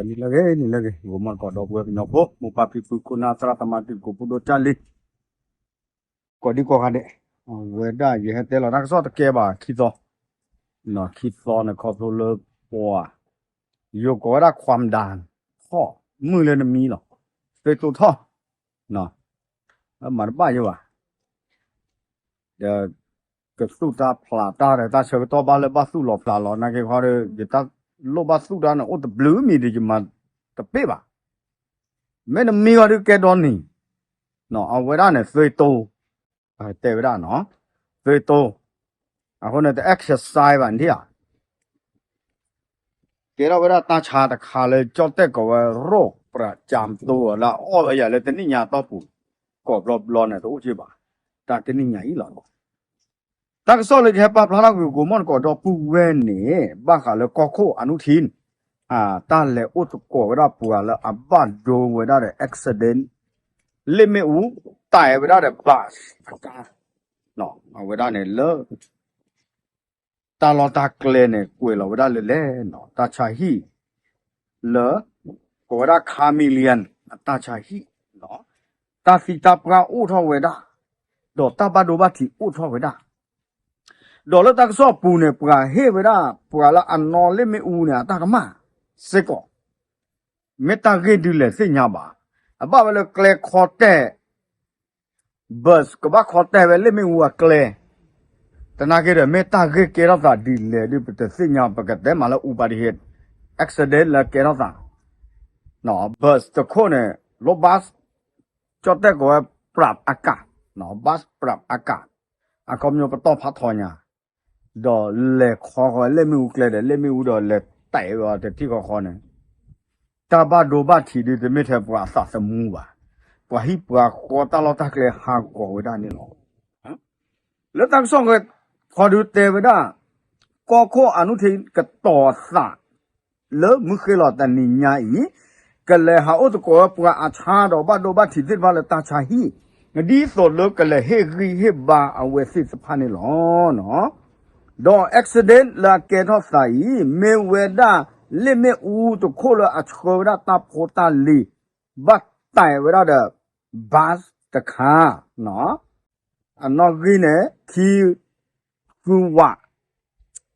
နံၤလၢအဂ့ၤ နံၤလၢအဂ့ၤ ဂီၤမီၢ်ကိးဒီပုၢ်ဝဲၢ်ကညီဖိ မိၢ်ပၢ်ဖံဖု ခိၣ်နၢ်သရၣ်သမါ တံၤသကိးဖိဒိၣ်ကၢ်လံ ကိးဒံကိးဂၤဒဲး, အဝဲဒၣ်ယဟဲတဲလီၤတၢ်ကစီၣ်တကဲဘၣ် ခံသီ, ခံသီန့ၣ် ခီဖျိလၢပှၤ ယိၤကိးဝဲဒၣ် ความดัน ထီၣ်, မုၢ်လၢနမံလီၤ, သွေးတိုးထီၣ်, မၤတဘၣ်ယဘၣ် ဒီး ကသူၣ်တၢ်ဖျးတၢ်ဒီး တၢ်ဆၢကတီၢ်ဘၣ်လၢဘၣ်သူၣ်လီၤဖျးလီၤ နာ်က့ခီဒီး ယတၢ်လိၣ်ဘၣ်သူၣ်တၢ်န့ၣ် အိၣ်တဘျုးမံၤဒီး ယမၤတပ့ၢ်ဘၣ်. မ့ၢ်နမံဃီဒုးကဲဒီနံၤ, အဝဲဒၣ်န့ၣ် သွေးတိုး, တဲဝဲဒၣ်နီၤ, သွေးတိုး, အဃိန့ၣ် တ exercise ဘၣ်န့ၣ်ဧါ ကဲထီၣ်ဝဲဒၣ်တၢ်ဆါတခါလၢ ကၠီၣ်တဲၣ်ကိးဝဲ โรคประจำตัว လၢအအီၣ်ဝဲယၤလၢတနံၣ်ညါအတီၢ်ပူၤ ကိးဘျီဘျီန့ၣ် တအိၣ်က့ဘၣ်, တၢ်တနံၣ်ညါအံၤလီၤ. တၢ်ကစီၣ်လၢယဟဲပာ်ဖျါထီၣ်ကွံာ် ဂီၤမီၢ်ကိးဒီပုၢ်ဝဲၢ်န့ၣ် ဘၣ်ဃးလၢကီၢ်ခိၣ်အနုထံၣ် တၢ်လဲၤအိၣ်သကိးဝဲဒၣ်ပှၤလၢအဘၣ်ဒိဝဲဒၣ်ဒီး accident လ့ၣ်မ့ၣ်အူ တဲဝဲဒၣ်ဒီး bus အကါ အဝဲဒၣ်န့ၣ်လၢ တၢ်လီၢ်တၢ်ကျဲန့ၣ် ကွဲးလီၤဝဲဒၣ်လၢလဲၣ်နီၤ တၢ်ဆါဟံၣ် လၢ ကိးဝဲဒၣ် Chameleon အတၢ်ဆါဟံၣ်နီၤ တၢ်သံတၢ်ပှၢ်အိၣ်ထီၣ်ဝဲဒၣ် ဒီးတၢ်ဘၣ်ဒိဘၣ်ထံးအိၣ်ထီၣ်ဝဲဒၣ် ဒီးလၢတၢ်ကစီၣ်ပူၤန့ၣ် ပှၤဟ့ၣ်ဝဲဒၣ် ပှၤလၢအနီၣ်လ့ၣ်မ့ၣ်အူန့ၣ် အတၢ်ကမၣ်စ့ၢ်ကီး မ့ၢ်တၢ်ဂ့ၢ်ဒ်လဲၣ်သ့ၣ်ညါဘၣ်. အဘၣ်ဝဲလၢကျဲခီတဲာ် bus ကဘၣ်ခီတဲာ်ဝဲလ့ၣ်မ့ၣ်အူအကျဲ တနာ်က့ဒီး မ့ၢ်တၢ်ဂ့ၢ်ကဲထီၣ်သးဒ်လဲၣ်ဒ် ပတသ့ၣ်ညါ ပကတဲမးလၢ อุบัติเหตุ accident လၢကဲထီၣ်သး bus တခိၣ်န့ၣ် လီၤ bus ကၠီၣ်တဲၣ်ကိးဝဲ ပျးအကါ bus ပျးအကါ အခီပညီပတီၢ်ဖးထီညါ ဒီးလဲၤခီဃီလ့ၣ်မ့ၣ်အူကျဲဒီး လ့ၣ်မ့ၣ်အူဒီးလဲၤတဲာ်ဝဲတထံၣ်ဃီဃီန့ၣ် တၢ်ဘၣ်ဒိဘၣ်ထံးဒုး တမ့ၢ်ထဲပှၤအသးသမူဘၣ်, ပှၤဟံၣ်ပှၤဃီတၢ်လီၢ်တၢ်ကျဲဟးဂီၤဝဲဒၣ်န့ၣ်လီၤ. လၢတၢ်ကစီၣ်ခီဒုးတဲဝဲဒၣ် ကီၢ်ခိၣ်အနုထံၣ်ကတီၤသး လၢမုၢ်ဃ့လီၤတနံၤညါအံၤ ကလဲၤဟးအိၣ်သကိးဝဲပှၤအဆါဒီးဘၣ်ဒိဘၣ်ထံးသ့ၣ်တဖၣ်လၢတၢ်ဆါဟံၣ် ဒ်သိးလၢကလဲၤဟ့ၣ်ဂံၢ်ဟ့ၣ်ဘါအဝဲသ့ၣ်တဖၣ်န့ၣ်လီၤ. ဒီး accident လၢအကဲထီၣ်သးအံၤ မ့ၢ်ဝဲဒၣ်လ့ၣ်မ့ၣ်အူတခိၣ်လၢအဆှၢဝဲဒၣ်တၢ်ဖိတၢ်လံၤ ဘၣ်တဲာ်ဝဲဒၣ်ဒီး bus တခါ အနီၣ်ဂံၢ်န့ၣ် ခံ ဃုဝး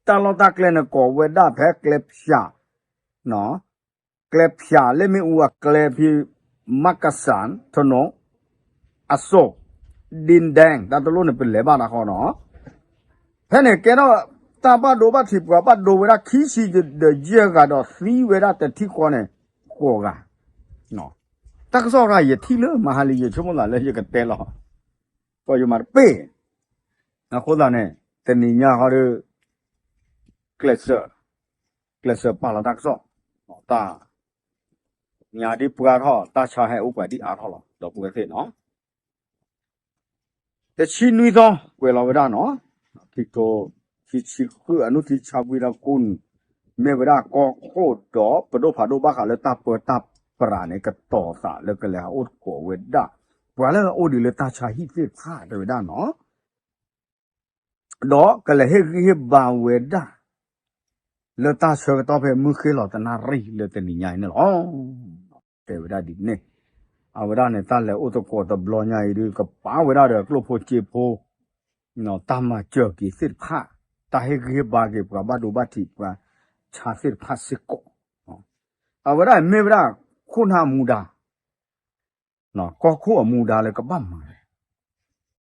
တၢ်လီၢ်တၢ်ကျဲန့ၣ် ကိးဝဲဒၣ်ဖဲကျဲဖၠး ကျဲဖၠးလ့ၣ်မ့ၣ်အူအကျဲဖဲ မကစၢ် ထနိ အစိၣ် ဒ့ဒဲ တၢ်တလိၣ်န့ၣ် ပလဲၤဘၣ်တၢ်ဃီနီၤ ဖဲန့ၣ်ကဲထီၣ်တၢ်ဘၣ်ဒိဘၣ်ထံး ပှၤဘၣ်ဒိဝဲဒၣ်ခံဆံဒီးယဲၢ်ဂၤဒီးသံဝဲဒၣ်တထံၣ်ဃီန့ၣ် ဃိးဂၤ တၢ်ကစီၣ်ရၣ်ယထံၣ်လၢမဟါလံ ယဆိကမိၣ်သးလၢယကတဲလီၤ ပှၤယမၤတပ့ၢ် အဃိသတးန့ၣ် တနံၤညါဃီဒီး ကျဲးစၢး ကျဲးစၢးပာ်လီၤတၢ်ကစီၣ် တၢ် ညါဒ်ပှၤထီၣ် တၢ်ဆါဟဲအိၣ်ပှၤဒ်အါထီၣ်လီၤ ဒီပုၢ်ဝဲၢ်သ့ၣ်နီၤ တဆံနွံသီ ကွဲးလီၤဝဲဒၣ်နီၤ ခံကထိ ခံဆံဃု အနုထံၣ်ဆါဝံၤဒီးကိးနံၤ မ့ၢ်ဝဲဒၣ်ကီၢ်ခိၣ်ဒီးပဒိၣ်ဖးဒိၣ်ဘၣ်ဃးလၢတၢ်ပၢတၢ်ပြးန့ၣ် ကတီၤသးလၢကလဲၤဟးအိၣ်သကိးဝဲဒၣ် ပှၤလၢအအိၣ်ဒံးလၢတၢ်ဆါဟံၣ်သ့ၣ်တဖၣ်တဲဝဲဒၣ်နီၤ ဒီးကလဲၤဟ့ၣ်ဂံၢ်ဟ့ၣ်ဘါဝဲဒၣ် လၢတၢ်ဆၢကတီၢ်ဖဲမုၢ်ဃ့လီၤတနၣ်ရံၣ်လၢတနံၤညါအံၤန့ၣ်လီၤ. တဲဝဲဒၣ်ဒ်န့ၣ် အဝဲဒၣ်န့ၣ် တၢ်လဲၤအိၣ်သကိးတဘျီညါအံၤဒုး ကပာ်ဝဲဒၣ်ဒီးကျိၣ်ဖိစ့ဖိ တၢ်မၤစၢၤက့ၤသ့ၣ်တဖၣ် တၢ်ဟ့ၣ်ဂံၢ်ဟ့ၣ်ဘါက့ၤပှၤဘၣ်ဒိဘၣ်ထံးပှၤဆါသ့ၣ်တဖၣ်စ့ၢ်ကီး အဝဲဒၣ်မ့ၢ်ဝဲဒၣ် ခိၣ်နၢ်အမူဒါ ကီၢ်ခိၣ်အမူဒါလၢကဘၣ်မၤ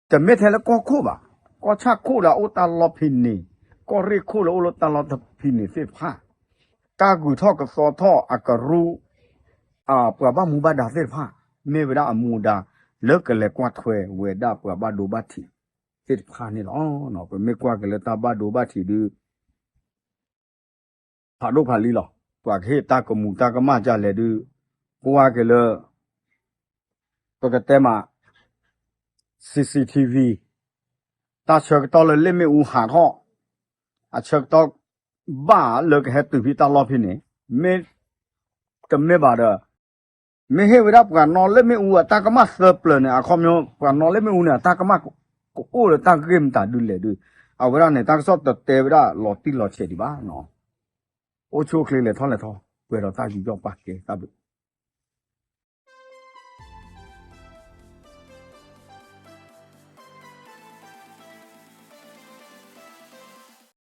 တမ့ၢ်ထဲလၢကီၢ်ခိၣ်ဘၣ်, ကီၢ်ဆၣ်ခိၣ်လၢအအိၣ်တၢ်လီၢ်ဖဲန့ၣ်, ကီၢ်ရ့ၣ်ခိၣ်လၢအအိၣ်လၢတၢ်လီၢ်ဖဲန့ၣ်သ့ၣ်တဖၣ်, တၢ်ဂုၤထီၣ်ကသီထီၣ်အကရူၢ်, ပှၤဘၣ်မူဘၣ်ဒါသ့ၣ်တဖၣ်, မ့ၢ်ဝဲဒၣ်အမူဒါ လၢကလဲၤကွၢ်ထွဲဝဲဒၣ်ပှၤဘၣ်ဒိဘၣ်ထံးသ့ၣ်တဖၣ်န့ၣ်လီၤ. ပမ့ၢ်ကွၢ်က့ၤလၢတၢ်ဘၣ်ဒိဘၣ်ထံးဒုး ဖးဒိၣ်ဖးလံၤလီၤ. ပှၤကဟ့ၣ်တၢ်ကမူၤတၢ်ကမၣ်ဒ်လဲၣ်ဒုး, ကွၢ်က့ၤလၢ ပကတဲမး CCTV တၢ်ဆၢကတီၢ်လၢလ့ၣ်မ့ၣ်အူဟးထီၣ်, အဆၢကတီၢ်ဘၣ်လၢကဟဲတုၤဖဲတၢ်လီၢ်ဖဲန့ၣ်, မ့ၢ်တမ့ၢ်ဘၣ်ဒီး မ့ၢ်ဟ့ၣ်ဝဲဒၣ်ပှၤနီၣ်လ့ၣ်မ့ၣ်အူအတၢ်ကမၣ်သၢပျၢၤန့ၣ် အခီပညီ ပှၤနီၣ်လ့ၣ်မ့ၣ်အူန့ၣ် အတၢ်ကမၣ်ကအိၣ်လၢတၢ်ဂ့ၢ်မတၤဒ်လဲၣ်ဒုး, အဝဲဒၣ်န့ၣ် တၢ်ကစီၣ်တတဲဝဲဒၣ်လီၤတံၢ်လီၤဆဲးဒံးဘၣ်. အိၣ်ဆူၣ်အိၣ်ချ့လဲၤထီၣ်လဲၤထီၣ် ပှဲၤဒီးတၢ်ယူးယီၣ်ပာ်ကဲတၢ်